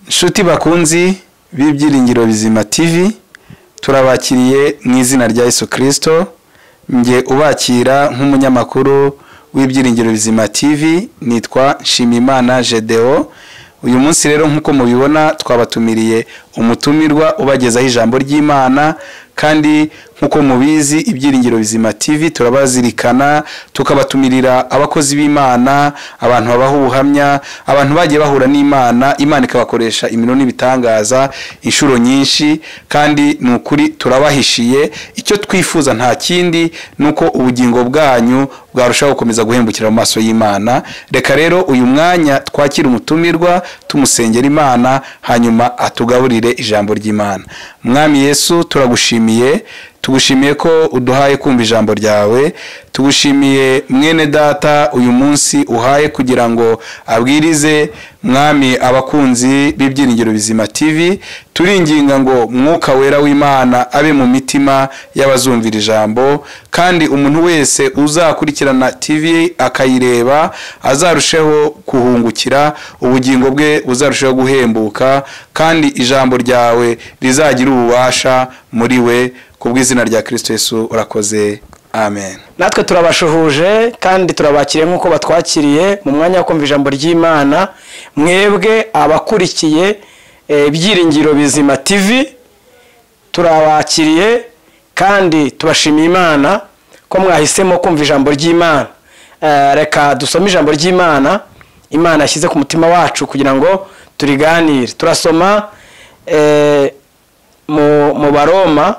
Nshuti bakunzi b'Ibyiringiro Bizima TV, turabakiriye mu izina rya Yesu Kristo. Nge ubakira nk'umunyamakuru w'Ibyiringiro Bizima TV nitwa Nshimiyimana Gedeo. Uyu munsi rero nk'uko mubibona twabatumiriye umutumirwa ubagezaho ijambo ry'Imana, kandi nk'uko mubizi Ibyiringiro Bizima TV turabazirikana, tukabatumirira abakozi b'Imana, abantu babaha ubuhamya, abantu bagiye bahura n'Imana, Imana ikabakoresha imirimo n'ibitangaza inshuro nyinshi, kandi ni ukuri turabahishiye. Icyo twifuza nta kindi nuko ubugingo bwanyu bwarushaho gukomeza guhembukira mu maso y'Imana. Reka rero uyu mwanya twakira umutumirwa, tumusengera Imana, hanyuma atugaburire ijambo ry'Imana. Mwami Yesu, turagushimiye, tugushimiye ko uduhaye kumva ijambo ryawe, tugushimiye mwene data uyu munsi uhaye kugira ngo abwirize Mwami abakunzi b'Ibyiringiro Bizima TV. Turinginga ngo Mwuka Wera w'Imana abe mu mitima y'abazumvira ijambo, kandi umuntu wese uzakurikirana TV akayireba azarusheho kuhungukira, ubugingo bwe buzarusheho guhembuka, kandi ijambo ryawe rizagira ububasha muri we, kubw'izina rya Kristo Yesu urakoze, amen. Natwe turabashuhuje kandi turabakiriye nk'uko batwakiriye mu mwanya wo kumva ijambo ry'Imana. Mwebwe abakurikiye Ibyiringiro Bizima TV turabakiriye kandi tubashimiye Imana ko mwahisemo kumva ijambo ry'Imana. Reka dusome ijambo ry'Imana Imana yashyize ku mutima wacu kugira ngo turiganire. Turasoma mu Baroma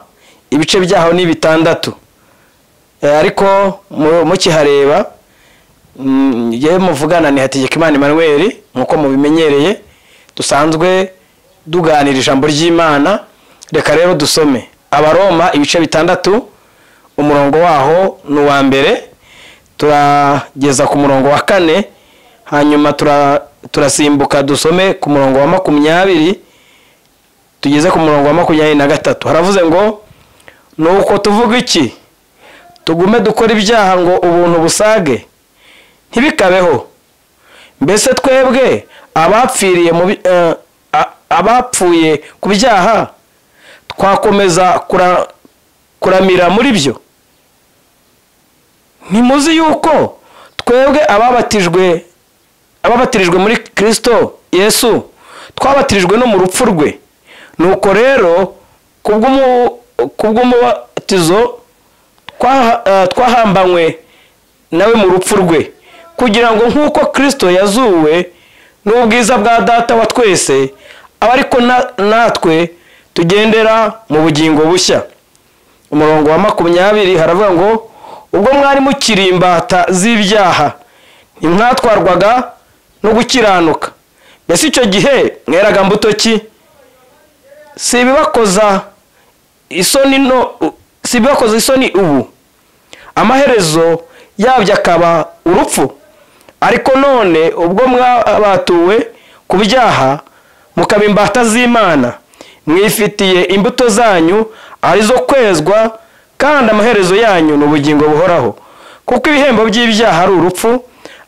ibice byaho ni 6. Ariko mukihareba yewe muvugana ni Hategekimana Emmanuel, nkuko mubimenyereye dusanzwe duganira ijambo ry'Imana. Reka rero dusome Abaroma ibice 6, umurongo waho ni uwa mbere turageza ku murongo wa 4, hanyuma turasimbuka dusome ku murongo wa 20 tugeze ku murongo wa 23. Haravuze ngo nuko tuvuga iki? Tugume dukora ibyaha ngo ubuntu busage? Ntibikabeho. Mbese twebwe abapfiriye abapfuye ku byaha twakomeza kuramira muri byo? Ntimuzi yuko twebwe ababatirijwe muri Kristo Yesu twabatirijwe no mu rupfu rwe? Nuko rero kubw'umubatizo twahambanywe nawe mu rupfu rwe, kugira ngo nk'uko Kristo yazuwe n'ubwiza bwa Data wa twese, abariko natwe tugendera mu bugingo bushya. Umurongo wa 20 haravuga ngo ubwo mwari mukiri imbata z'ibyaha ntimwatwarwaga no gukiranuka. Mbese icyo gihe mweraga mbuto ki? Si ibibakoza isoni ubu, amaherezo yabyo akaba urupfu. Ariko none ubwo mwabatuwe ku byaha mukaba imbata z'Imana, mwifitiye imbuto zanyu arizo kwezwa, kandi amaherezo yanyu ni ubugingo buhoraho. Kuko ibihembo by'ibyaha ari urupfu,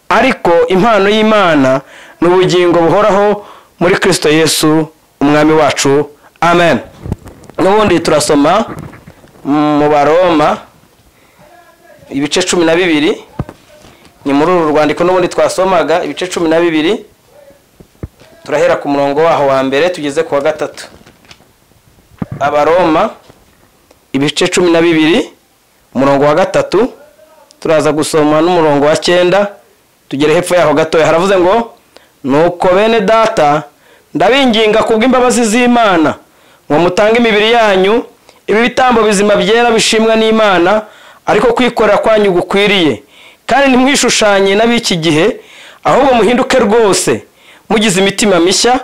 ariko impano y'Imana ni ubugingo buhoraho muri Kristo Yesu umwami wacu, amen. N'ubundi turasoma mu Baroma ibice 12. Ni muri uru rwandiko n'ubundi twasomaga ibice 12, turahera ku murongo waho wa mbere tugeze ku wa 3. Abaroma ibice 12 umurongo wa 3, turaza gusoma n'umurongo wa 9 tugere hepfo yaho gatoya. Haravuze ngo nuko bene data ndabinginga kubw'imbabazi z'Imana ngo mutange imibiri yanyu ibi bitambo bizima byera bishimwa n'Imana, ariko kwikorera kwanyu gukwiriye. Kandi ntimwishushanye n'ab'iki gihe, ahubwo muhinduke rwose mugize imitima mishya,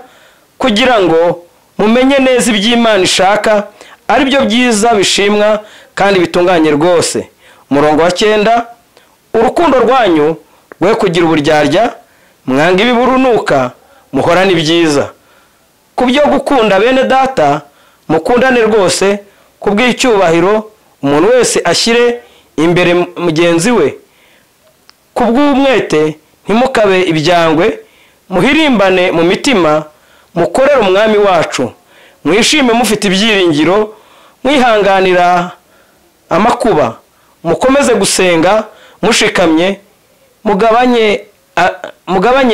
kugira ngo mumenye neza iby'Imana ishaka, ari byo byiza bishimwa kandi bitunganye rwose. Umurongo wa 9, urukundo rwanyu rwe kugira uburyarya, mwanga ibiburunuka, muhorane ibyiza. Kubyo gukunda bene data mukundane rwose, kubw'icyubahiro umuntu wese ashyire imbere mugenzi we. Kubw'umwete ntimukabe ibyangwe, muhirimbane mu mitima, Mukorere umwami wacu, mwishime mufite ibyiringiro, mwihanganira amakuba, mukomeze gusenga mushikamye, mugabanye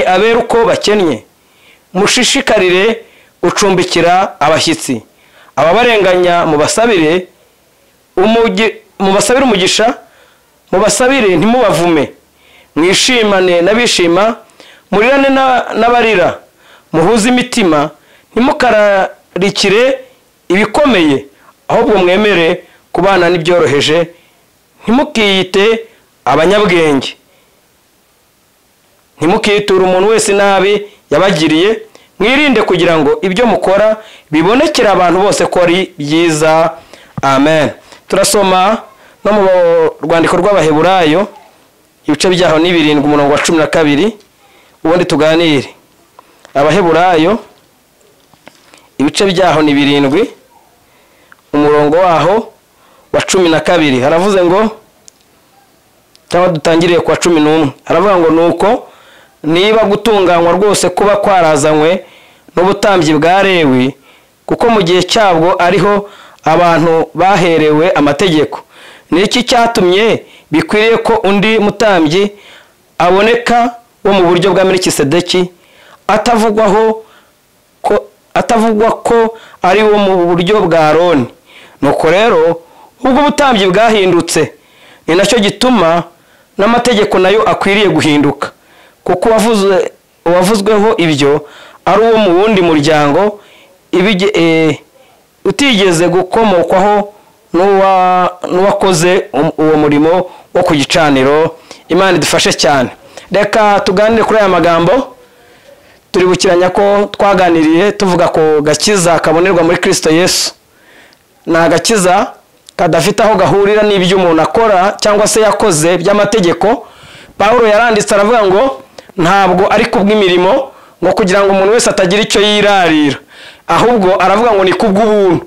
abera uko bakennye, mushishikarire gucumbikira abashyitsi, ababarenganya mubasabire umugisha, mubasabire ntimubavume, mwishimane n'abishima, murirane n'abarira, muhuze imitima, ntimukararikire ibikomeye, ahubwo mwemere kubana n'ibyoroheje, ntimukiyite abanyabwenge, ntimukiture umuntu wese nabi yabagiriye, mwirinde kugira ngo ibyo mukora bibonekere abantu bose ko ari byiza. Amen. Turasoma no mu rwandiko rw'Abaheburayo ibice byaho ni 7 umurongo wa 12, ubundi tuganire. Abaheburayo ibice byaho ni 7 umurongo waho wa 12, haravuze ngo, cyangwa dutangiriye kwa 11, haravuga ngo nuko niba gutunganywa rwose kuba kwarazanywe n'ubutambyi bwa Lewi, kuko mu gihe cyabwo ariho abantu baherewe amategeko, niki cyatumye bikwiriye ko undi mutambyi aboneka wo mu buryo bwa Melikisedeki, atavugwa ko ari wo mu buryo bwa Aroni? Nuko rero ubwo ubutambyi bwahindutse, ni nacyo gituma n'amategeko nayo akwiriye guhinduka, kuko uwavuzweho ibyo ari uwo mu wundi muryango utigeze gukomokwaho n'uwakoze uwo murimo wo ku gicaniro. Imana idufashe cyane. Reka tuganire kuri aya magambo. Turibukiranya ko twaganiriye tuvuga ko gakiza kabonerwa muri Kristo Yesu. Ni agakiza kadafite aho gahurira n'ibyo umuntu akora cyangwa se yakoze by'amategeko. Paulo yaranditse aravuga ngo ntabwo ari kubw'imirimo, ngo kugira ngo umuntu wese atagira icyo yirarira, ahubwo aravuga ngo ni kubw'ubuntu.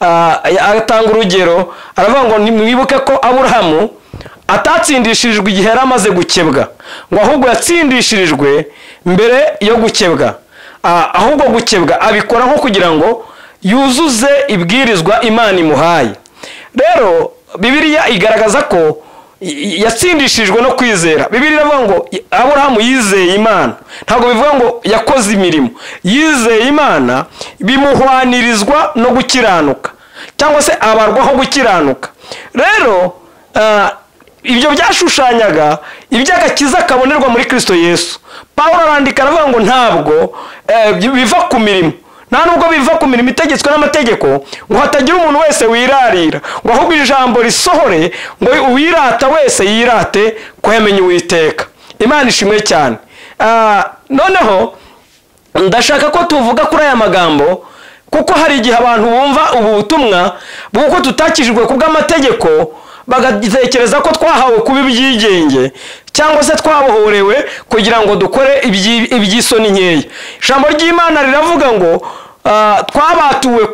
Atanga urugero aravuga ngo mwibuke ko Aburahamu atatsindishirijwe igihe yari amaze gukebwa, ngo ahubwo yatsindishirijwe mbere yo gukebwa. Ahubwo gukebwa abikora nko kugira ngo yuzuze ibwirizwa Imana imuhaye. Rero Bibiliya igaragaza ko yatsindishijwe no kwizera. Bibiliya iravuga ngo Aburahamu yizeye Imana, ntabwo bivuga ngo yakoze imirimo. Yizeye Imana bimuhwanirizwa no gukiranuka, cyangwa se abarwaho gukiranuka. Rero ibyo byashushanyaga iby'agakiza kabonerwa muri Kristo Yesu. Paulo arandika aravuga ngo ntabwo biva ku mirimo, nta nubwo biva ku mirimo itegetswe n'amategeko, ngo hatagira umuntu wese wirarira, ngo ahubwo ijambo risohore, ngo uwirata wese yirate ko yamenye Uwiteka. Imana ishimwe cyane. Noneho ndashaka ko tuvuga kuri aya magambo, kuko hari igihe abantu bumva ubu butumwa bw'uko tutakijijwe ku bw'amategeko, bagatekereza ko twahawe kuba ibyigenge cyangwa se twabohorewe kugira ngo dukore iby'isoni nkeya. Ijambo ry'Imana riravuga ngo twabatuwe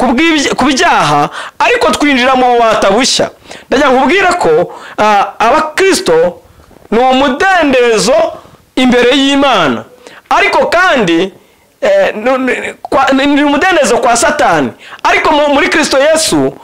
ku byaha, ariko twinjira mu bubata bushya. Ndagira nkubwira ko abakristo ni umudendezo imbere y'Imana, ariko kandi ni umudendezo kwa Satani, ariko muri Kristo Yesu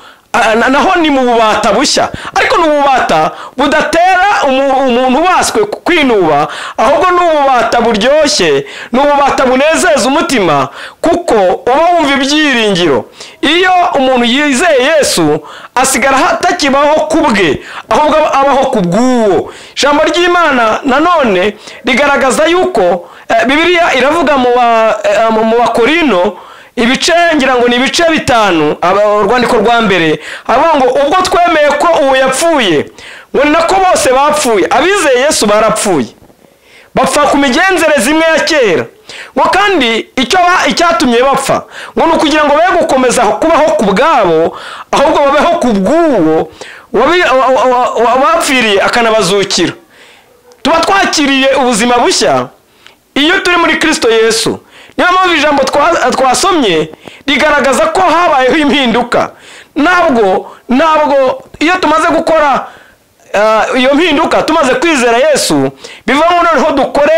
naho ni mu bubata bushya. Ariko ni ububata budatera umuntu baswe kwinuba, ahubwo ni ububata buryoshye, ni ububata bunezeza umutima, kuko uba wumva ibyiringiro. Iyo umuntu yizeye Yesu asigara atakibaho kubwe, ahubwo abaho kubw'uwo. Ijambo ry'Imana nanone rigaragaza yuko Bibiliya iravuga mu Bakorino ibice, ngira ngo ni ibice 5, urwandiko rwa mbere, avuga ngo ubwo twemeye ko uwo yapfuye, ngo ni nako bose bapfuye. Abizeye Yesu barapfuye, bapfa ku migenzereze imwe ya kera, ngo kandi icyatumye bapfa ngo ni ukugira ngo be gukomeza kubaho ku bwabo, ahubwo babeho ku bw'uwo wabapfiriye akanabazukira. Tuba twakiriye ubuzima bushya iyo turi muri Kristo Yesu. Niyo mpamvu ijambo twasomye rigaragaza ko habayeho impinduka. Ntabwo iyo tumaze gukora iyo mpinduka, tumaze kwizera Yesu, bivamo noneho dukore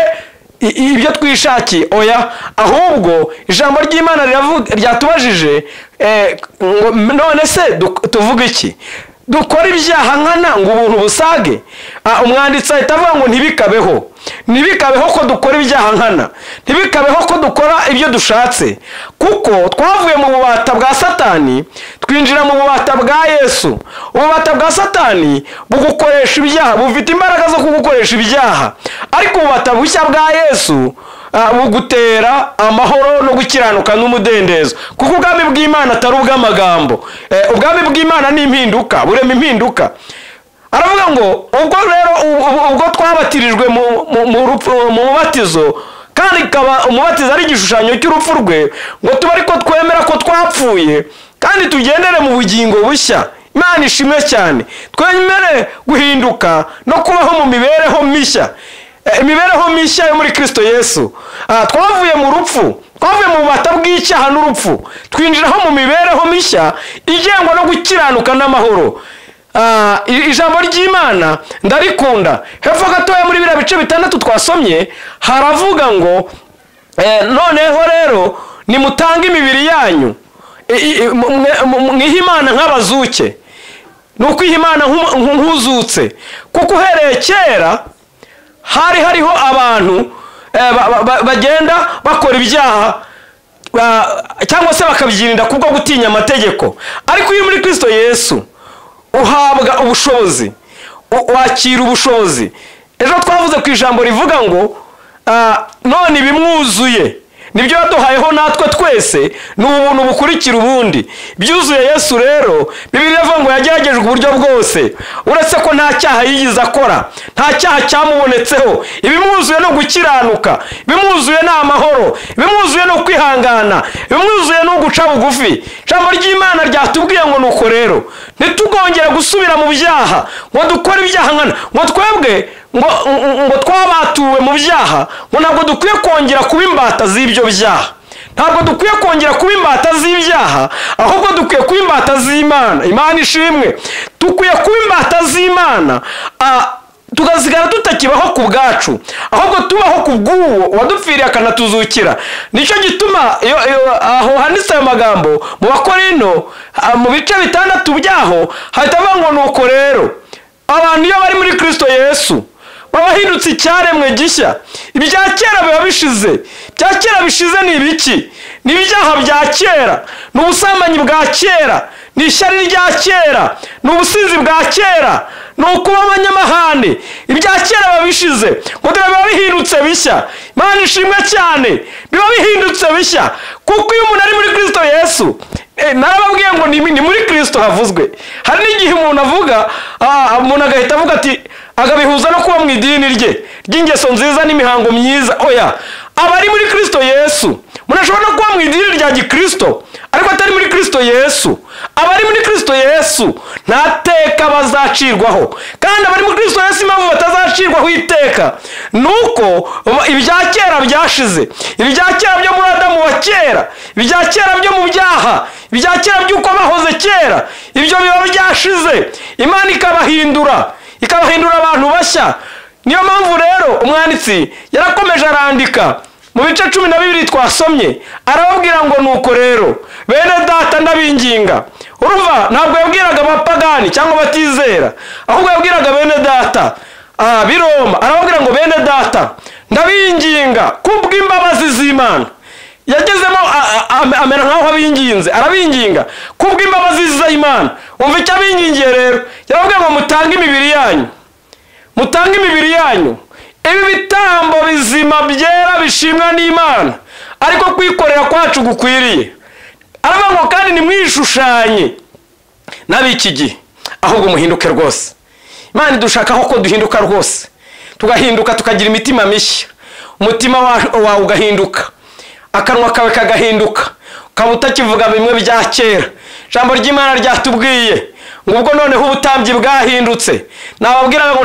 ibyo twishakiye. Oya, ahubwo ijambo ry'Imana ryatubajije ngo none se tuvuga iki? Dukora ibyaha nkana ngo ubuntu busage? Umwanditsi ahita avuga ngo ntibikabeho. Ntibikabeho ko dukora ibyaha nkana, ntibikabeho ko dukora ibyo dushatse, kuko twavuye mu bubata bwa Satani twinjira mu bubata bwa Yesu. Ububata bwa Satani bugukoresha ibyaha, bufite imbaraga zo kugukoresha ibyaha, ariko ububata bushya bwa Yesu bugutera amahoro no gukiranuka n'umudendezo, kuko ubwami bw'Imana atari ubw'amagambo. Ubwami bw'Imana ni impinduka, burema impinduka. Aravuga ngo ubwo rero ubwo twabatirijwe mu mubatizo, kandi ikaba umubatizo ari igishushanyo cy'urupfu rwe, ngo tube ariko twemera ko twapfuye kandi tugendere mu bugingo bushya. Imana ishimwe cyane. Twemere guhinduka no kubaho mu mibereho mishya, imibereho mishya yo muri Kristo Yesu. Twavuye mu rupfu, twavuye mu bubata bw'icyaha n'urupfu, twinjiraho mu mibereho mishya igengwa no gukiranuka n'amahoro. Ijambo ry'Imana ndarikunda. Hepfo gatoya muri biriya bice 6 twasomye haravuga ngo noneho rero nimutange imibiri yanyu mwihe Imana nk'abazuke. Ni ukwiha Imana nk'uzutse, kuko uhereye kera hari hariho abantu bagenda bakora ibyaha cyangwa se bakabyirinda kubwo gutinya amategeko. Ariko iyo muri Kristo Yesu uhabwa ubushobozi, wakira ubushobozi. Ejo twavuze ku ijambo rivuga ngo none ibimwuzuye nibyo yaduhayeho natwe twese, ni ubuntu bukurikira ubundi. Byuzuye Yesu rero, Bibiliya ivuga ngo yageragejwe uburyo bwose, uretse ko nta cyaha yigize akora, nta cyaha cyamubonetseho. Ibimwuzuye no gukiranuka, ibimwuzuye ni amahoro, ibimwuzuye no kwihangana, ibimwuzuye no guca bugufi. Ijambo ry'Imana ryatubwiye ngo nuko rero ntitugongere gusubira mu byaha, ngo dukore ibyaha nkana, ngo twebwe ngo twabatuwe mu byaha, ngo ntabwo dukwiye kongera kuba imbata z'ibyo byaha. Ntabwo dukwiye kongera kuba imbata z'ibyaha, ahubwo dukwiye kuba imbata z'Imana. Imana ishimwe. Dukwiye kuba imbata z'Imana, tugasigara tutakibaho ku bwacu, ahubwo tubaho ku bw'uwo wadupfiriye akanatuzukira. Nicyo gituma aho handitse ayo magambo mu Bakorinto mu bice 6 byaho hahita avuga ngo nuko rero abantu iyo bari muri Kristo Yesu babahindutse icyaremwe gishya, ibya kera biba bishize. Ibya kera bishize ni ibiki? Ni ibyaha bya kera, ni ubusambanyi bwa kera, ni ishyari rya kera, ni ubusinzi bwa kera, ni ukuba abanyamahane. Ibya kera biba bishize, ngo dore biba bihindutse bishya. Imana ishimwe cyane, biba bihindutse bishya, kuko iyo umuntu ari muri Kristo Yesu, narababwiye ngo ni muri Kristo havuzwe. Hari n'igihe umuntu avuga, umuntu agahita avuga ati, agabihuza no kuba mu idini rye ry'ingeso nziza n'imihango myiza. Oya, abari muri Kristo Yesu, umuntu ashobora no kuba mu idini rya Gikristo ariko atari muri Kristo Yesu. Abari muri Kristo Yesu nta teka bazacirwaho, kandi abari muri Kristo Yesu impamvu batazacirwaho iteka nuko ibya kera byashize, ibya kera byo muri Adamu wa kera, ibya kera byo mu byaha, ibya kera by'uko bahoze kera, ibyo biba byashize. Imana ikabahindura, ikabahindura abantu bashya. Niyo mpamvu rero umwanditsi yarakomeje arandika mu bice 12 twasomye, arababwira ngo nuko rero bene data ndabinginga. Urumva, ntabwo yabwiraga abapagani cyangwa abatizera, ahubwo yabwiraga bene data b'i Roma. Arababwira ngo bene data ndabinginga kubw'imbabazi z'Imana. Yagezemo amera nkaho abinginze, arabinginga kubw'imbabazi z'Imana. Umva icyo abingingiye rero, yarababwiye ngo mutange imibiri yanyu, mutange imibiri yanyu ibi bitambo bizima byera bishimwa n'Imana, ariko kwikorera kwacu gukwiriye. Aravuga ngo kandi nimwishushanye n'ab'iki gihe, ahubwo muhinduke rwose. Imana idushakaho ko duhinduka rwose, tugahinduka tukagira imitima mishya. Umutima wawe ugahinduka, akanwa kawe kagahinduka, ukaba utakivuga bimwe bya kera. Ijambo ry'Imana ryatubwiye ngo ubwo noneho ubutambyi bwahindutse. Nababwiraga ngo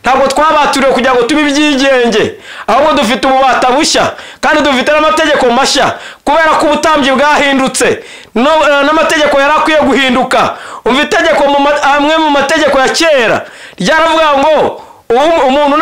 ntabwo twabaturiwe kugira ngo tube ibyigenge, ahubwo dufite ububata bushya kandi dufite n'amategeko mashya, kubera ko ubutambyi bwahindutse n'amategeko yari akwiye guhinduka. Umva itegeko amwe mu mategeko ya kera ryaravuga ngo umuntu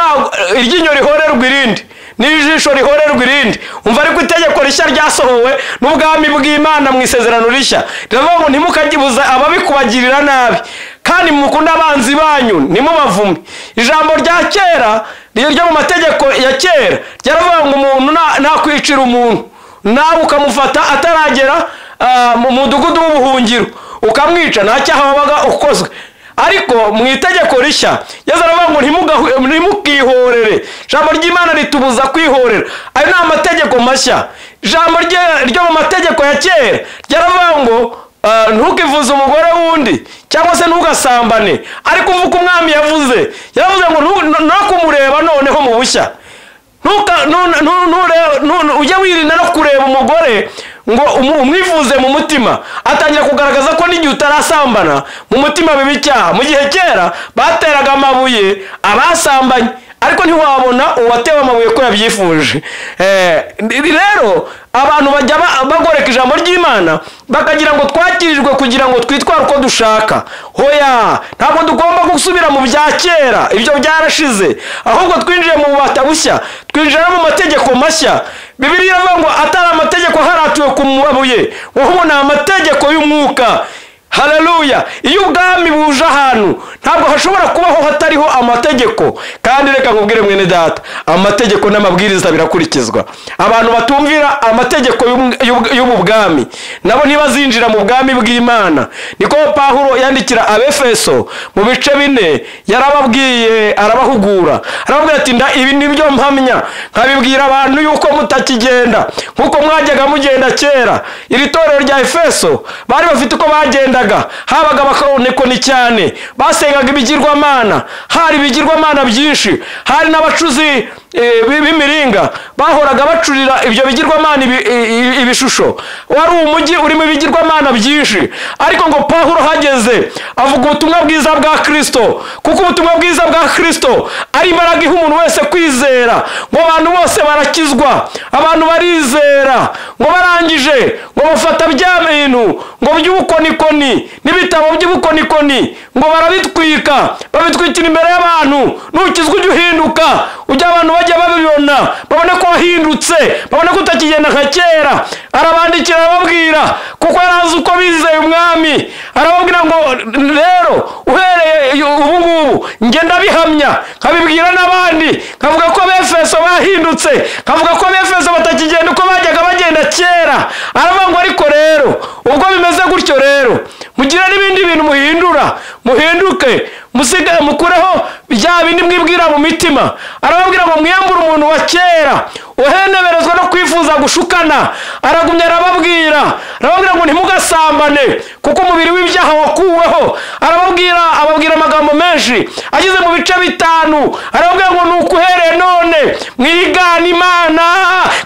iryinyo rihorerwa irindi. n'ijisho rihorerwa irindi. Umva ariko itegeko rishya ryasohowe n'ubwami bw'Imana mu isezerano rishya riravuga ngo ntimukagibuza ababi kubagirira nabi, kandi mukunde abanzi banyu ntimubavume. Ijambo rya kera ryo mu mategeko ya kera ryaravuga ngo umuntu nakwicira umuntu nawe ukamufata ataragera mu mudugudu w'ubuhungiro ukamwica, nta cyaha wabaga ukozwe. Ariko mu itegeko rishya Yesu aravuga ngo ntimukihorere. Ijambo ry'Imana ritubuza kwihorera. Ayo ni amategeko mashya. Ijambo ryo mu mategeko ya kera ryaravuga ngo ntukivuze umugore wundi cyangwa se ntugasambane. Ariko uvuga umwami yavuze, yaravuze ngo no kumureba noneho mu bushya, ujye wirinda no kureba umugore ngo umwifuze mu mutima. Atangira kugaragaza ko n'igihe utarasambana mu mutima biba icyaha. Mu gihe kera bateraga amabuye abasambanye, ariko ntiwabona uwatewe amabuye ko yabyifuje. Rero abantu bajya bagoreka ijambo ry'Imana bakagira ngo twakirijwe kugira ngo twitware uko dushaka. Hoya, ntabwo tugomba gusubira mu bya kera, ibyo byarashize. Ahubwo twinjiye mu bubata bushya, twinjira mu mategeko mashya. Bibiliya iravuga ngo atari amategeko haratuwe ku mabuye, ahubwo ni amategeko y'umwuka. Haleluya! Iyo ubwami buje ahantu ntabwo hashobora kubaho hatariho amategeko. Kandi reka nkubwire mwene data, amategeko n'amabwiriza birakurikizwa. Abantu batumvira amategeko y'ubu bwami nabo ntibazinjira mu bwami bw'Imana. Niko Pawulo yandikira Abefeso mu bice 4, yarababwiye, arabahugura, arababwira ati ibi nibyo mpamya nkabibwira abantu yuko mutakigenda nkuko mwajyaga mugenda kera. Iri torero rya Efeso bari bafite uko bagenda, habaga abakonikoni cyane, basengaga ibigirwamana, hari ibigirwamana byinshi, hari n'abacuzi b'imiringa bahoraga bacurira ibyo bigirwamana ibishusho. Wari umujyi urimo ibigirwamana byinshi. Ariko ngo Pawulo hageze avuga ubutumwa bwiza bwa Kristo, kuko ubutumwa bwiza bwa Kristo ari imbaraga iha umuntu wese kwizera. Ngo abantu bose barakizwa, abantu barizera. Ngo barangije ngo bafata bya bintu ngo by'ubukonikoni n'ibitabo by'ubukonikoni ngo barabitwika, babitwikira imbere y'abantu. Nukizwa ujye uhinduka, ujya abantu bajya babibona, babone ko wahindutse, babone ko utakigenda nka kera. Arabandikira arababwira, kuko yarazi uko bizeye umwami. Arababwira ngo rero uhereye ubu ngubu njye ndabihamya, nkabibwira n'abandi, nkavuga ko Abefeso bahindutse, nkavuga ko Abefeso batakigenda uko bajyaga bagenda kera. Aravuga ngo ariko rero ubwo bimeze gutyo rero mugire n'ibindi bintu muhindura, muhinduke, musigaye mukureho bya bindi mwibwira mu mitima. Arababwira ngo mwiyambure umuntu wa kera uheneberezwa no kwifuza gushukana. Aragumya arababwira ngo ntimugasambane kuko umubiri w'ibyaha wakuweho. Arababwira, ababwira amagambo menshi ageze mu bice 5. Arababwira ngo nukuhereye none mwigana Imana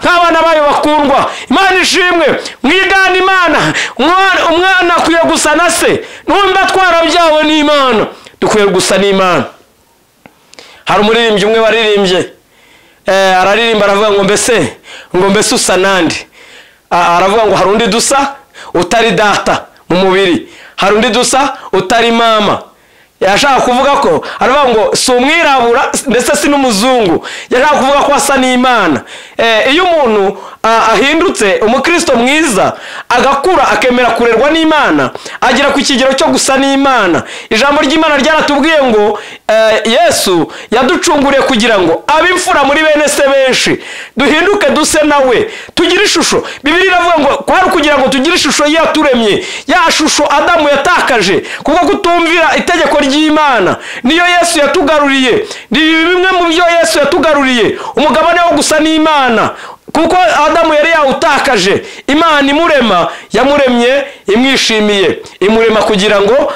nk'abana bayo bakundwa. Imana ishimwe, mwigana Imana. Umwana akwiye gusa na se. Numba twarabyawe n'Imana, dukwiye gusa n'Imana. Hari umuririmbyi umwe waririmbye, araririmba aravuga ngo mbese usa nande? Aravuga ngo hari undi dusa utari data mu mubiri, hari undi dusa utari mama. Yashaka kuvuga ko aravuga ngo si umwirabura ndetse si n'umuzungu, yashaka kuvuga ko asa n'Imana. Iyo umuntu ahindutse umukristo mwiza agakura akemera kurerwa n'Imana, agera ku kigero cyo gusa n'Imana. Ijambo ry'Imana ryaratubwiye ngo Yesu yaducunguriye kugira ngo abe imfura muri bene se benshi, duhinduke duse nawe, tugire ishusho. Bibiliya iravuga ngo kwari kugira ngo tugire ishusho yaturemye, ya shusho Adamu yatakaje kuko kutumvira itegeko ry'Imana. Niyo Yesu yatugaruriye, ni bimwe mu byo Yesu yatugaruriye, umugabane wo gusa n'Imana. Kuko Adamu yari yawutakaje, Imana imurema, yamuremye imwishimiye, imurema kugira ngo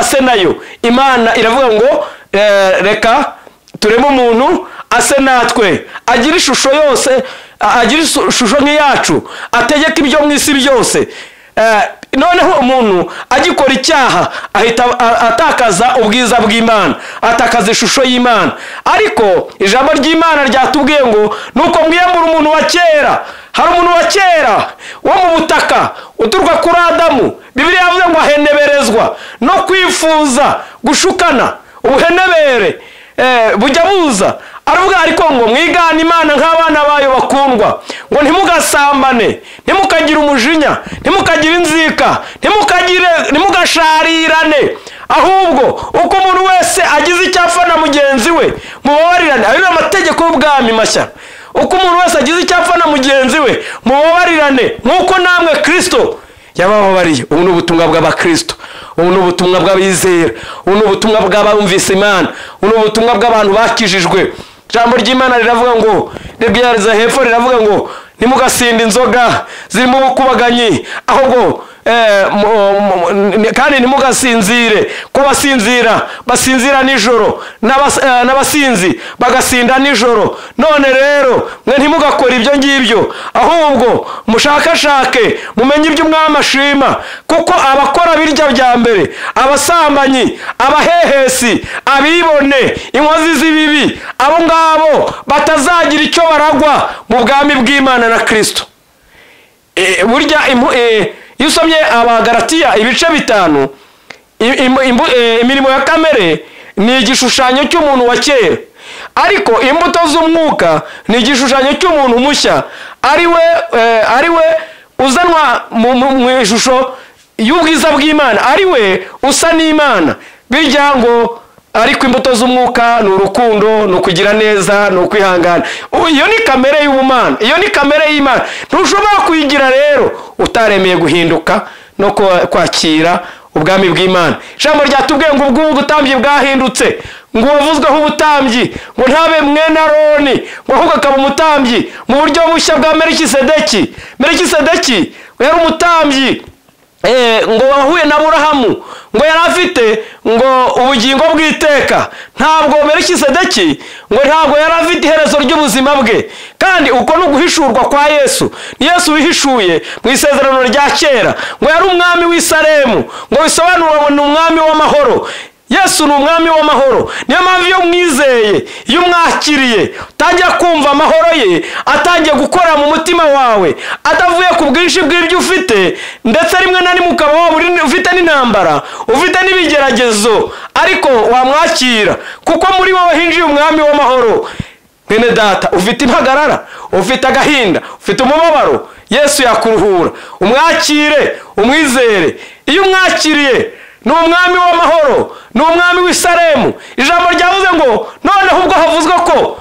ase nayo. Imana iravuga ngo reka tureme umuntu ase natwe, agira ishusho yose, agira ishusho nk'iyacu, ategeka ibyo mu isi byose. Noneho umuntu agikora icyaha ahita atakaza ubwiza bw'Imana, atakaza ishusho y'Imana. Ariko ijambo ry'Imana ryatubwiye ngo nuko mwiyambura umuntu wa kera. Hari umuntu wa kera wo mu butaka uturuka kuri Adamu. Bibiliya yavuze ngo aheneberezwa no kwifuza gushukana, ubuhenebere bujya buza. Aravuga ariko ngo mwigane Imana nk'abana bayo bakundwa, ngo ntimugasambane, ntimukagire umujinya, ntimukagire inzika, ntimugasharirane, ahubwo uko umuntu wese agize icyo apfa na mugenzi we mubabarirane. Ayo ni amategeko y'ubwami mashya. Uko umuntu wese agize icyo apfa na mugenzi we mubabarirane, nk'uko namwe Kristo yabababariye. Ubu ni ubutumwa bw'abakristo, ubu ni ubutumwa bw'abizera, ubu ni ubutumwa bw'abumvise Imana, ubu ni ubutumwa bw'abantu bakijijwe. Ijambo ry'Imana riravuga ngo, ribwiriza hepfo riravuga ngo ntimugasinde inzoga zirimo ubukubaganyi, ahubwo kandi ntimugasinzire, ko basinzira basinzira nijoro, n'abasinzi bagasinda nijoro. None rero mwe ntimugakora ibyo ngibyo, ahubwo mushakashake mumenye ibyo umwami ashima, kuko abakora birya bya mbere, abasambanyi, abahehesi, abibone, inkozi z'ibibi, abo ngabo batazagira icyo baragwa mu bwami bw'Imana na Kristo. Burya iyo usomye Abagalatiya ibice 5, imirimo ya kamere ni igishushanyo cy'umuntu wa kera, ariko imbuto z'umwuka ni igishushanyo cy'umuntu mushya, ariwe uzanwa mu ishusho y'ubwiza bw'Imana, ariwe usa n'Imana. Bijya ngo ariko imbuto z'umwuka ni urukundo, ni ukugira neza, ni ukwihangana. Iyo ni kamere y'ubumana, iyo ni kamere y'Imana. Ntushobora kuyigira rero utaremeye guhinduka no kwakira ubwami bw'Imana. Ijambo ryatubwiye ngo ubwo ubutambyi bwahindutse, ngo wavuzweho ubutambyi ngo ntabe mwene Aroni, ngo ahubwo akaba umutambyi mu buryo bushya bwa Melikisedeki. Melikisedeki yari umutambyi ngo wahuye na Aburahamu, ngo yari afite ngo ubugingo bw'iteka. Ntabwo Melikisedeki ngo ntabwo yari afite iherezo ry'ubuzima bwe. Kandi uko no guhishurwa kwa Yesu, ni Yesu wihishuye mu isezerano rya kera, ngo yari umwami w'i Salemu, ngo bisobanura ngo ni umwami w'amahoro. Yesu ni umwami w'amahoro. Niyo mpamvu iyo umwizeye, iyo umwakiriye, utangira kumva amahoro ye atangiye gukora mu mutima wawe, atavuye ku bwinshi bw'ibyo ufite, ndetse rimwe na rimwe ukaba waba ufite n'intambara, ufite n'ibigeragezo, ariko wamwakira kuko muri wowe hinjiye umwami w'amahoro. Mwene data, ufite impagarara, ufite agahinda, ufite umubabaro, Yesu yakuruhura. Umwakire, umwizere. Iyo umwakiriye ni umwami w'amahoro, ni umwami w'i Salemu. Ijambo ryavuze ngo noneho ubwo havuzwe ko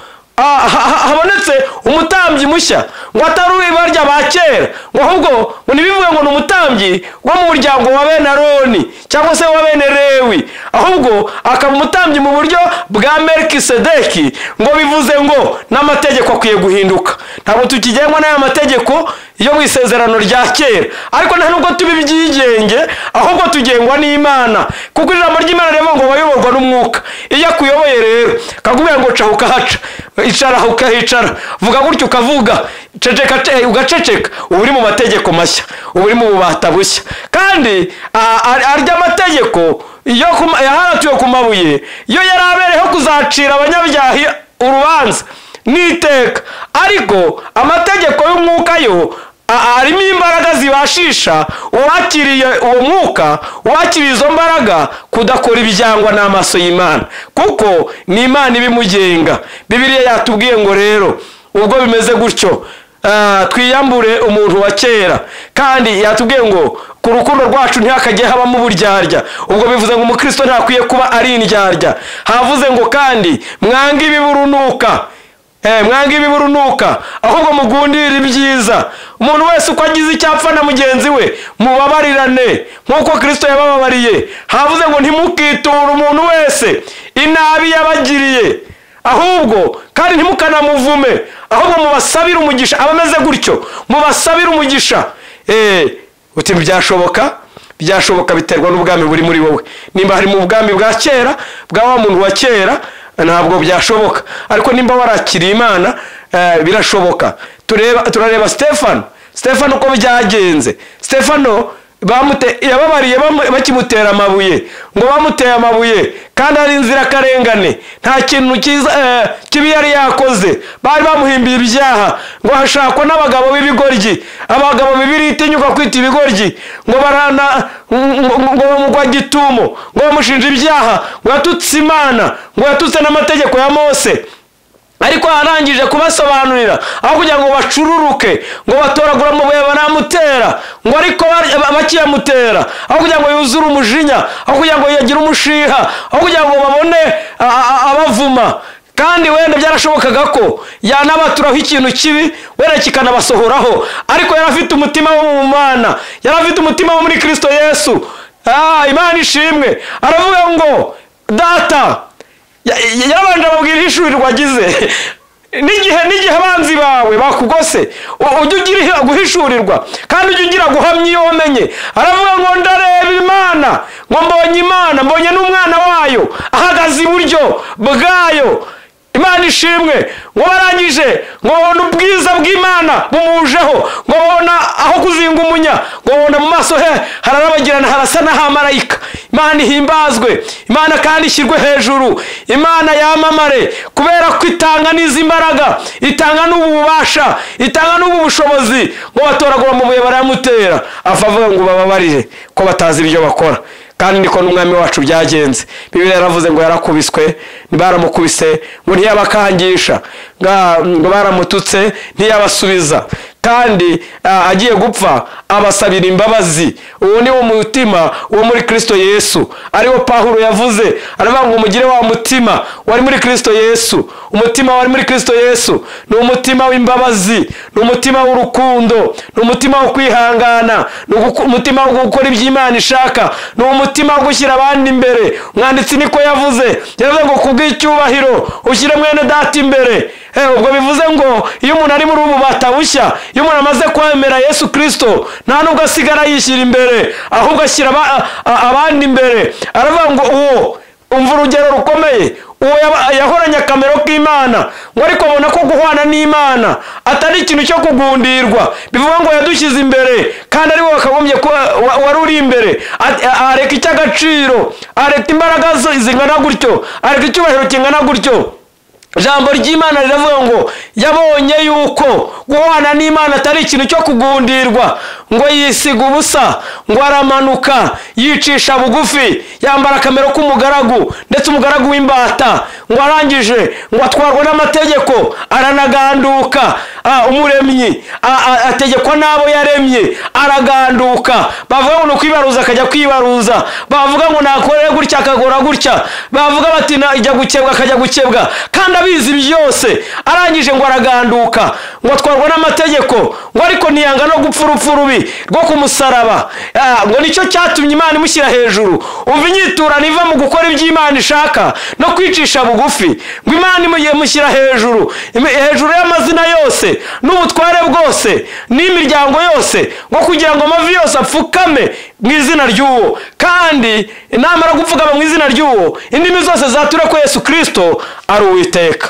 habonetse umutambyi mushya, ngo atari uw'ibarya ba kera, ngo ahubwo ngo ntibivuge ngo ni umutambyi wo mu muryango wa bene Aroni cyangwa se wa bene Lewi, ahubwo akaba umutambyi mu buryo bwa Melikisedeki. Ngo bivuze ngo n'amategeko akwiye guhinduka. Ntabwo tukigengwa n'aya mategeko yo mu isezerano rya kera, ariko nta nubwo tuba ibyigenge, ahubwo tugengwa n'Imana, kuko ijambo ry'Imana rivuga ngo bayoborwa n'umwuka. Iyo akuyoboye rero akakubwira ngo ca ukahaca, icara ukahicara, vuga gutyo ukavuga, ceceka ugaceceka, uba uri mu mategeko mashya, uba uri mu bubata bushya. Kandi arya mategeko yaharatuwe ku mabuye, yo yari abereyeho kuzacira abanyabyaha urubanza n'iteka, ariko amategeko y'umwuka yo arimo imbaraga zibashisha uwakiriye uwo mwuka, uwakiriye izo mbaraga kudakora ibyangwa n'amaso y'Imana, kuko ni Imana ibimugenga. Bibiliya yatubwiye ngo rero ubwo bimeze gutyo, twiyambure umuntu wa kera. Kandi yatubwiye ngo ku rukundo rwacu ntihakajye habamo uburyarya. Ubwo bivuze ngo umukristo ntakwiye kuba ari indyarya. Havuze ngo kandi mwange ibiburunuka, mwange ibiburunuka, ahubwo mugundire ibyiza. Umuntu wese uko agize icyapfa na mugenzi we mubabarirane nk'uko Kristo yabababariye. Havuze ngo ntimukiture umuntu wese inabi yabagiriye, ahubwo kandi ntimukanamuvume, ahubwo mubasabire umugisha. Abameze gutyo mubasabire umugisha. Uti byashoboka? Byashoboka, biterwa n'ubwami buri muri wowe. Nimba hari mu bwami bwa kera bwa wa muntu wa kera, ntabwo byashoboka, ariko nimba warakiriye Imana birashoboka. Turareba Stefano uko byagenze. Stefano yababariye bakimutera amabuye, ngo bamuteye amabuye kandi ari inzirakarengane, nta kintu kibi yari yakoze. Bari bamuhimbiye ibyaha, ngo hashakwa n'abagabo b'ibigoryi, abagabo bibiri itinyuka kwita ibigoryi, ngo barana, ngo bamugwa gitumo, ngo bamushinja ibyaha, ngo yatutse Imana, ngo yatutse n'amategeko ya Mose. Ariko arangije kubasobanurira, aho kugira ngo bacururuke ngo batoragura amabuye baramutera, ngo ariko bakiyamutera, aho kugira ngo yuzure umujinya, aho kugira ngo yagire umushiha, aho kugira ngo babone abavuma. Kandi wenda byarashobokaga ko yanabaturaho ikintu kibi, wenda kikanabasohoraho, ariko yari afite umutima wo mu Mana, yari afite umutima wo muri Kristo Yesu. Imana ishimwe. Aravuga ngo data, yarabanje ababwira ihishurirwa agize. N'igihe abanzi bawe bakugose, ujye ugira guhishurirwa, kandi ujye ugira guhamya iyo wamenye. Aravuga ngo ndareba Imana, ngo mbonye Imana, mbonye n'umwana wayo ahagaze iburyo bwayo. Imana ishimwe. Ngo barangije ngo babona ubwiza bw'Imana bumujeho, ngo babona aho kuzinga umunya, ngo babona mu maso he hararabagirana, harasa n'ahamarayika. Imana ihimbazwe, Imana kandi ishyirwe hejuru, Imana yamamare, kubera ko itanga n'izi mbaraga, itanga n'ubu bubasha, itanga n'ubu bushobozi. Ngo batoragura amabuye barayamutera, avuga ngo bababarire ko batazi ibyo bakora. Kandi niko n'umwami wacu byagenze. Bibiliya yaravuze ngo yarakubiswe, baramukubise, ngo ntiyabakangisha, ngo baramututse ntiyabasubiza, kandi agiye gupfa abasabira imbabazi. Uwo ni wo mutima wo muri Kristo Yesu, ariwo Pawulo yavuze, aravuga ngo mugire wa mutima wari muri Kristo Yesu. Umutima wari muri Kristo Yesu ni umutima w'imbabazi, ni umutima w'urukundo, ni umutima wo kwihangana, ni umutima wo gukora ibyo Imana ishaka, ni umutima wo gushyira abandi imbere. Umwanditsi niko yavuze, yaravuze ngo kubw'icyubahiro ushyire mwene data imbere. Ubwo bivuze ngo iyo umuntu ari muri ubu bubata bushya, iyo umuntu amaze kwemera Yesu Kristo, nta nubwo asigara yishyira imbere, ahubwo ashyira abandi imbere. Aravuga ngo uwo, umva urugero rukomeye, uwo yahoranye akamero k'Imana, ngo ariko abona ko guhwana n'Imana atari ikintu cyo kugundirwa. Bivuga ngo yadushyize imbere, kandi ari we wakagombye kuba wari uri imbere. Areka icy'agaciro, areka imbaraga zingana gutyo, areka icyubahiro kingana gutyo. Ijambo ry'Imana riravuga ngo yabonye yuko guhwana n'Imana atari ikintu cyo kugundirwa, ngo yisiga ubusa, ngo aramanuka yicisha bugufi, yambara akamero k'umugaragu, ndetse umugaragu w'imbata, ngo arangije ngo atwarwa n'amategeko, aranaganduka. Umuremyi ategekwa n'abo yaremye, araganduka. Bavuga ngo ni ukwibaruza, akajya kwibaruza. Bavuga ngo nakore gutya, akagora gutya. Bavuga bati ijya gukebwa, akajya gukebwa, kandi abizi byose. Arangije ngo araganduka, ngo atwarwa n'amategeko, ngo ariko ntiyanga no gupfa urupfu rubi rwo ku musaraba. Ngo nicyo cyatumye Imana imushyira hejuru. Umva inyiturano iva mu gukora ibyo Imana ishaka no kwicisha bugufi. Ngo Imana imushyira hejuru, hejuru y'amazina yose n'ubutware bwose n'imiryango yose, ngo kugira ngo amavi yose apfukame mu izina ry'uwo, kandi namara gupfukama mu izina ry'uwo, indimi zose zatura ko Yesu Kristo ari Uwiteka.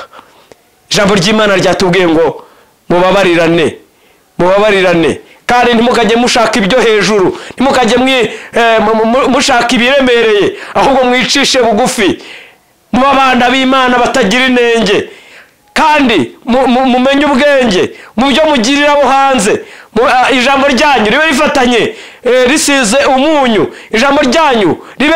Ijambo ry'Imana ryatubwiye ngo mubabarirane, mubabarirane, kandi ntimukajye mushaka ibyo hejuru, ntimukajye mushaka ibiremereye, ahubwo mwicishe bugufi, muba abana b'Imana batagira inenge, kandi mumenye ubwenge mu byo mugirira abo hanze. Ijambo ryanyu ribe rifatanye risize umunyu, ijambo ryanyu ribe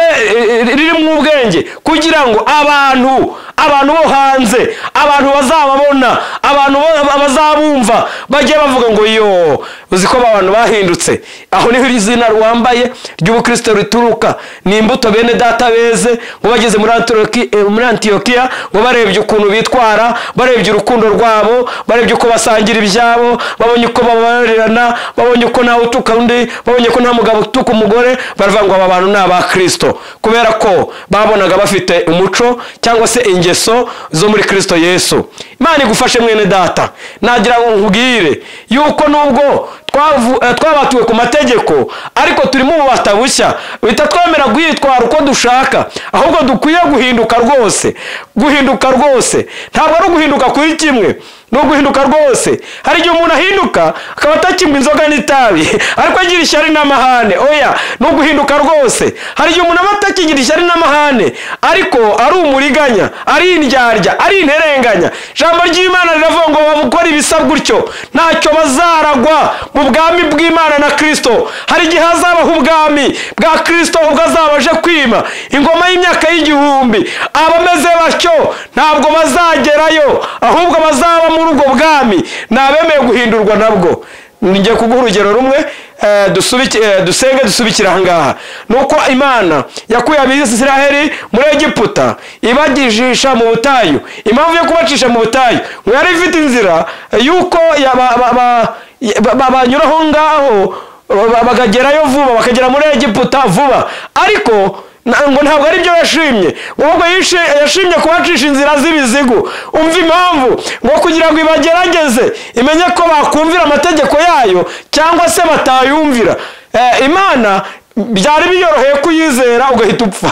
ririmo ubwenge, kugira ngo abantu bo hanze, abantu bazababona, abantu bazabumva, bajye bavuga ngo yo, uzi ko abantu bahindutse. Aho niho izina rwambaye ry'ubukristo rituruka. Ni imbuto bene data beze, ngo bageze muri Antiyokiya, ngo barebye ukuntu bitwara, barebye urukundo rwabo, barebye uko basangira ibyabo, babonye uko babarirana, babonye uko ntawe utuka undi, babonye ko nta mugabo utuka umugore, baravuga ngo aba bantu ni aba Kristo, kubera ko babonaga bafite umuco cyangwa se ingeso zo muri Kristo Yesu. Imana igufashe mwene data. Nagira ngo nkubwire yuko nubwo twabatuwe ku mategeko, ariko turi mu bubata bushya, bitatwemera kwitwara uko dushaka, ahubwo dukwiye guhinduka rwose. Guhinduka rwose ntabwo ari uguhinduka kuri kimwe, Ni uguhinduka rwose. Hari igihe umuntu ahinduka akaba atakinywa inzoga n'itabi, ariko agira ishyari n'amahane. Oya, ni uguhinduka rwose. Hari igihe umuntu aba atakigira ishyari n'amahane, ariko ari umuriganya, ari indyarya, ari interenganya. Ijambo ry'Imana riravuga ngo abakora ibisa gutyo ntacyo bazaragwa mu bwami bw'Imana na Kristo. Hari igihe hazabaho ubwami bwa Kristo ubwo azaba aje kwima ingoma y'imyaka y'igihumbi. Abameze batyo ntabwo bazagerayo, ahubwo bazaba muri ubwo bwami ni abemeye guhindurwa nabwo. Ngiye kuguha urugero rumwe, dusenge dusubikira aha ngaha. Nuko Imana yakuye Abisiraheli muri Egiputa ibagijisha mu butayu. Impamvu yo kubacisha mu butayu ngo yari ifite inzira yuko banyuraho ngaho bakagerayo vuba, bakagera muri Egiputa vuba, ariko ngo ntabwo ari byo yashimye. Ahubwo yashimye kubacisha inzira z'ibizigu. Umva impamvu, ngo kugira ngo ibagerageze imenye ko bakumvira amategeko yayo cyangwa se batayumvira. Imana byari biyoroheye kuyizera ugahita upfa,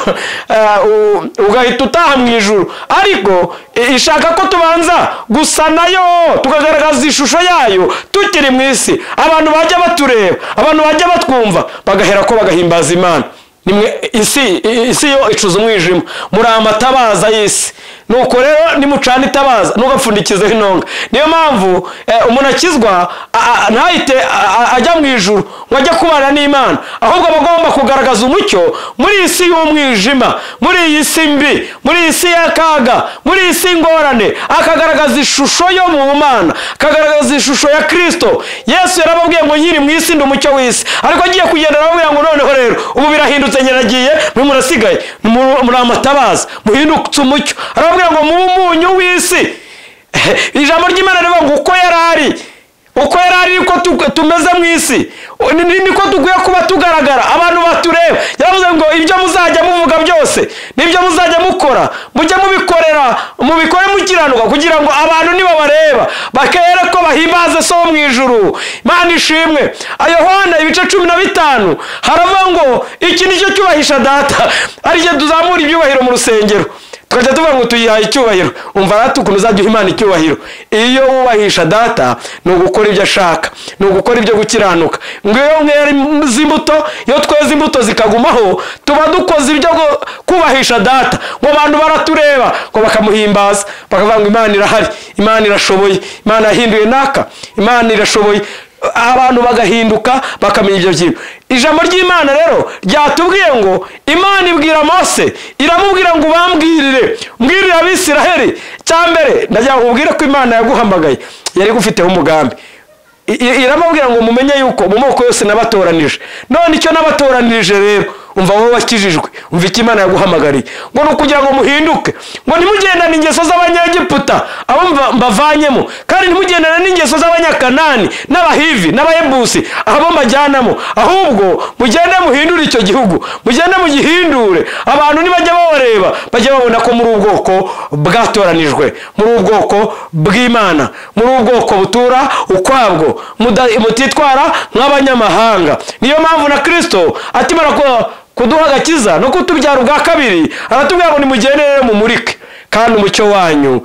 ugahita utaha mu ijuru, ariko ishaka ko tubanza gusa nayo tukagaragaza ishusho yayo tukiri mu isi. Abantu bajya batureba, abantu bajya batwumva, bagahera ko bagahimbaza Imana. Isi yo icuza umwijima, muri amatabaza y'isi. Nuko rero nimucana itabaza ntugapfundikizeho intonga. Niyo mpamvu umuntu akizwa ntahite ajya mu ijuru ngo ajye kubana n'Imana, ahubwo aba agomba kugaragaza umucyo muri iyi si y'umwijima, muri iyi si mbi, muri iyi si y'akaga, muri iyi si ingorane, akagaragaza ishusho yo mu Mana, akagaragaza ishusho ya Kristo. Yesu yarababwiye ngo nkiri mu isi ndi umucyo w'isi, ariko agiye kugenda arababwira ngo noneho rero ubu birahindutse, nyiragiye mwe murasigaye muri amatabaza, muhindutse umucyo. Arababwira ngo mu munyu w'isi. Ijambo ry'Imana rivuga ngo uko yarari, uko yarari niko tumeze mu isi, niko dukwiye kuba tugaragara, abantu batureba. Yaravuze ngo ibyo muzajya muvuga byose n'ibyo muzajya mukora mujye mubikorera, mubikore mukiranuka, kugira ngo abantu nibabareba bakere ko bahimbaze so mu ijuru. Imana ishimwe. Yohana ibice 15 haravuga ngo iki nicyo cyubahisha data, ari cyo tuzamura ibyubahiro mu rusengero, tukajya tuvuga ngo tuyihaye icyubahiro. Umva rata ukuntu uzajya uha Imana icyubahiro. Iyo wubahisha data ni ugukora ibyo ashaka, ni ugukora ibyo gukiranuka. Ngo iyo mwera imbuto, iyo tweze imbuto zikagumaho, tuba dukoze ibyo kubahisha data. Ngo abantu baratureba ngo bakamuhimbaza, bakavuga ngo Imana irahari, Imana irashoboye, Imana yahinduye naka, Imana irashoboye. Abantu bagahinduka bakamenya ibyo bintu. Ijambo ry'Imana rero ryatubwiye ngo Imana ibwira Mose, iramubwira ngo ubambwirire, mbwirire Abisiraheli. Cyambere ndagira ngo ubwire ko Imana yaguhamagaye yari gufiteho umugambi. Iramubwira ngo mumenye yuko mu moko yose nabatoranije. None icyo nabatoranirije rero, umva wowe wakijijwe, umva icyo Imana yaguhamagariye, ngo ni ukugira ngo muhinduke, ngo ntimugendane ingeso z'Abanyegiputa abo mbavanyemo, kandi ntimugendane n'ingeso z'Abanyakanani n'Abahivi n'Abayebusi abo mbajyanamo, ahubwo mugende muhindure icyo gihugu, mugende mugihindure. Abantu nibajya babareba bajya babona ko muri ubwoko bwatoranijwe, muri ubwoko bw'Imana, muri ubwoko butura ukwabwo, mutitwara nk'abanyamahanga. Niyo mpamvu na Kristo atimara kuduha agakiza no kutubyara ubwa kabiri, aratubwira ngo nimugende rero mumurike, kandi umucyo wanyu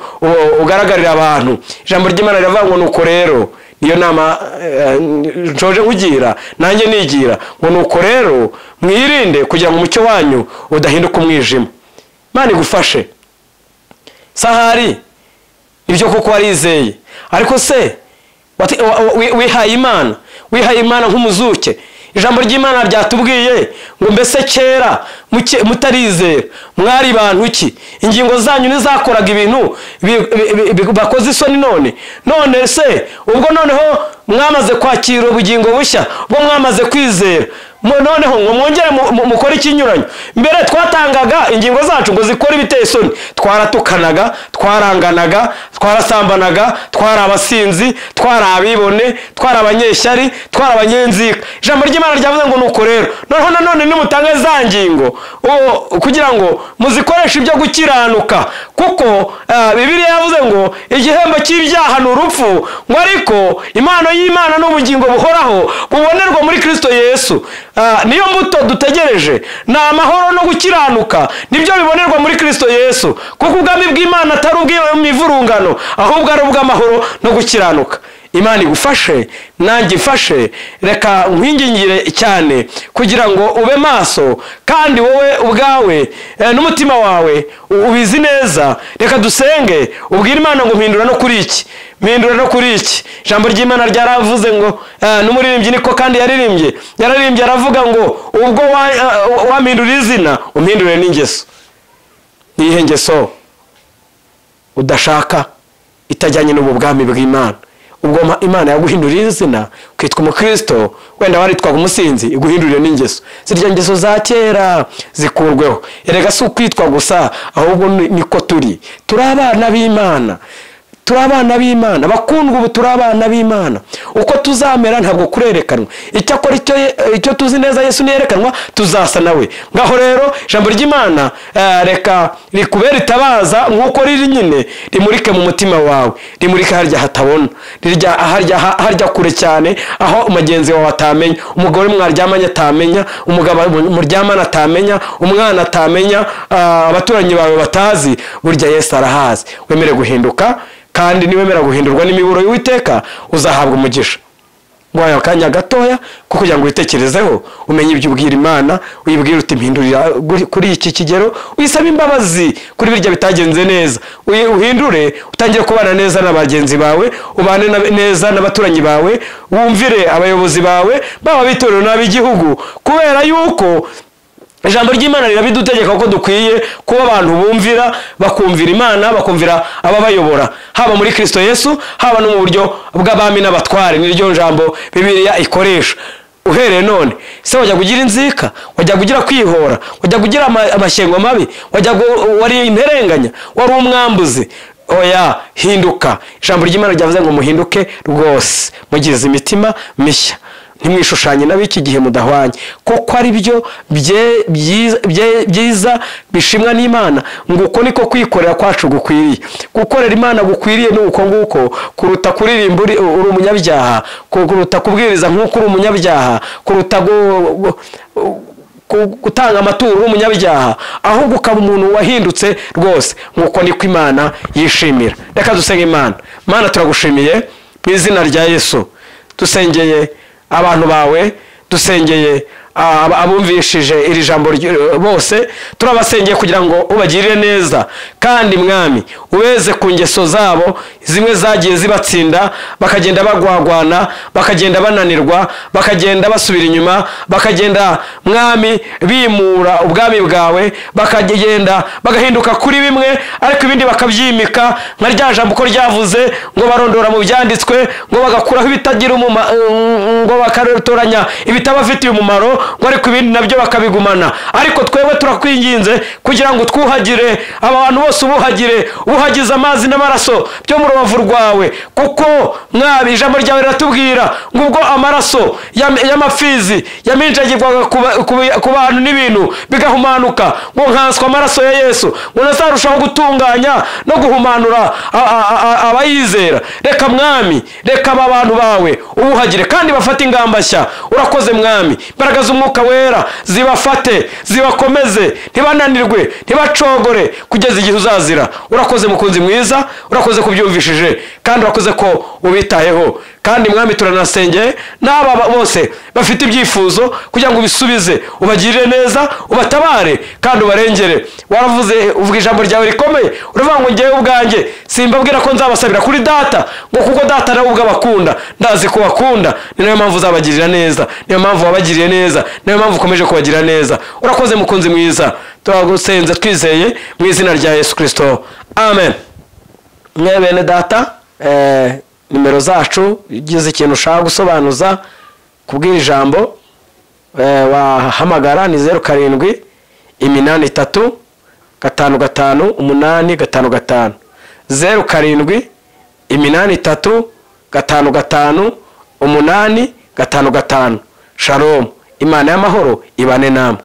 ugaragarira abantu. Ijambo ry'Imana riravuga ngo nuko rero, niyo nama nshoje nkugira nanjye nigira, ngo nuko rero mwirinde kugira ngo umucyo wanyu udahinduka umwijima. Imana igufashe. Sahari ibyo kuko warizeye, ariko se wihaye Imana, wihaye Imana nk'umuzuke. Ijambo ry'Imana ryatubwiye ngo mbese kera mutarizera mwari bantu ki? Ingingo zanyu nizakoraga ibintu bakoze isoni. None se ubwo noneho mwamaze kwakira ubugingo bushya, ubwo mwamaze kwizera, noneho ngo mwongere mukore ikinyuranyo. Mbere twatangaga ingingo zacu ngo zikore ibiteye isoni, twaratukanaga, twaranganaga, twarasambanaga, twari abasinzi, twari abibone, twari abanyeshyari, twari abanyenzika. Ijambo ry'Imana ryavuze ngo nuko rero noneho nanone nimutanga za ngingo kugira ngo muzikoreshe ibyo gukiranuka, kuko Bibiliya yavuze ngo igihembo cy'ibyaha ni urupfu, ngo ariko impano y'Imana n'ubugingo buhoraho bubonerwa muri Kristo Yesu. Niyo mbuto dutegereje, ni amahoro no gukiranuka, nibyo bibonerwa muri Kristo Yesu, kuko ubwami bw'Imana atari ubw'imivurungano, ahubwo ari ubw'amahoro no gukiranuka. Imana igufashe, nanjye ifashe. Reka nkwingingire cyane kugira ngo ube maso, kandi wowe ubwawe n'umutima wawe ubizi neza. Reka dusenge, ubwire Imana ngo mpindura no kuri iki, mpindura no kuri iki. Ijambo ry'Imana ryaravuze ngo, n'umuririmbyi niko kandi yararirimbye aravuga ngo ubwo wampindura izina umpindure n'ingeso. Niyihe ngeso udashaka itajyanye n'ubu bwami bw'Imana? Ubwo Imana yaguhindurira izina ukitwa umukristo, wenda waritwaga umusinzi, iguhindurire n'ingeso. Zirya ngeso za kera zikurweho. Erega si ukwitwa gusa, ahubwo niko turi. Turi abana b'Imana, turi abana b'Imana bakundwa. Ubu turi abana b'Imana. Uko tuzamera ntabwo kurerekanwa, icyakora icyo tuzi neza, Yesu niyerekanwa tuzasa nawe. Ngaho rero ijambo ry'Imana reka rikubere itabaza nk'uko riri nyine, rimurike mu mutima wawe, rimurike harya hatabona, harya kure cyane, aho mugenzi wawe atamenya, umugore mwaryamanye atamenya, umugabo muryamana atamenya, umwana atamenya, abaturanyi bawe batazi. Burya Yesu arahazi. Wemere guhinduka, kandi niwemera guhindurwa n'imiburo y'Uwiteka uzahabwa umugisha. Ngwaye akanya gatoya ko kugira ngo witekerezeho, umenye ibyo ubwira Imana, uyibwire uti mpindurira kuri iki kigero, uyisabe imbabazi kuri birya bitagenze neza, uhindure, utangire kubana neza na bagenzi bawe, ubane neza n'abaturanyi bawe, wumvire abayobozi bawe, baba b'itorero n'ab'igihugu, kubera yuko ijambo ry'Imana rirabidutegeka ko dukwiye kuba abantu bumvira, bakumvira Imana, bakumvira ababayobora, haba muri Kristo Yesu, haba no mu buryo bw'abami n'abatware. Niryo jambo Bibiliya ikoresha. Uhereye none, se wajya kugira inzika, wajya kugira kwihora, wajya kugira amashyengo mabi, wajya wari interenganya, wari umwambuzi? Oya, hinduka. Ijambo ry'Imana ryavuze ngo muhinduke rwose, mugize imitima mishya, ntimwishushanye n'ab'iki gihe mudahwanye, kuko ari byo byiza bishimwa n'Imana. Ngo uko niko kwikorera kwacu gukwiriye. Gukorera Imana gukwiriye ni uko nguko, kuruta kuririmba uri umunyabyaha, kuruta kubwiriza nk'uko uri umunyabyaha, kuruta gutanga amaturo uri umunyabyaha, ahubwo ukaba umuntu wahindutse rwose. Nguko niko Imana yishimira. Reka dusenge Imana. Mana, turagushimiye mu izina rya Yesu. Dusengeye abantu bawe, dusengeye abumvishije iri jambo bose, turabasengeye kugira ngo ubagirire neza, kandi Mwami ubeze ku ngeso zabo zimwe zagiye zibatsinda, bakagenda bagwagwana, bakagenda bananirwa, bakagenda basubira inyuma, bakagenda Mwami bimura ubwami bwawe, bakagenda bagahinduka kuri bimwe ariko ibindi bakabyimika, nka rya jambo uko ryavuze ngo barondora mu byanditswe, ngo bagakuraho ibitagira umumaro, ngo bakatoranya ibitabafitiye umumaro, ngo ariko ibindi nabyo bakabigumana. Ariko twebwe turakwinginze kugira ngo twuhagire abantu bose, ubuhagire, ubuhagize amazi n'amaraso byo mu rubavu rwawe, kuko Mwami ijambo ryawe riratubwira ngo ubwo amaraso y'amapfizi yaminjagirwaga ku bantu n'ibintu bigahumanuka, ngo nkanswa amaraso ya Yesu, ngo nazarushaho gutunganya no guhumanura abayizera. Reka Mwami, reka aba bantu bawe ubuhagire kandi bafate ingamba nshya. Urakoze Mwami, imbaraga z'Umwuka Wera zibafate, zibakomeze, ntibananirwe, ntibacogore kugeza igihe uzazira. Urakoze mukunzi mwiza, urakoze kubyumvishije, kandi urakoze ko ubitayeho. Kandi Mwami turanasengeye n'aba bose bafite ibyifuzo kugira ngo ubisubize, ubagirire neza, ubatabare kandi ubarengere. Waravuze, uvuga ijambo ryawe rikomeye, uravuga ngo ngewe ubwanjye simbabwira ko nzabasabira kuri data, ngo kuko data nawe ubwo abakunda, ndazi ko bakunda, ni nayo mpamvu uzabagirira neza, niyo mpamvu wabagiriye neza, niyo mpamvu ukomeje kubagira neza. Urakoze mukunzi mwiza, turagusenze twizeye mu izina rya Yesu Kristo, amen. Mwe bene data, nimero zacu, ugize ikintu ushaka gusobanuza kubwira ijambo, wahamagara ni 07 83 55 8 55, 07 83 55 8 55. Shalom, Imana y'amahoro ibane namwe.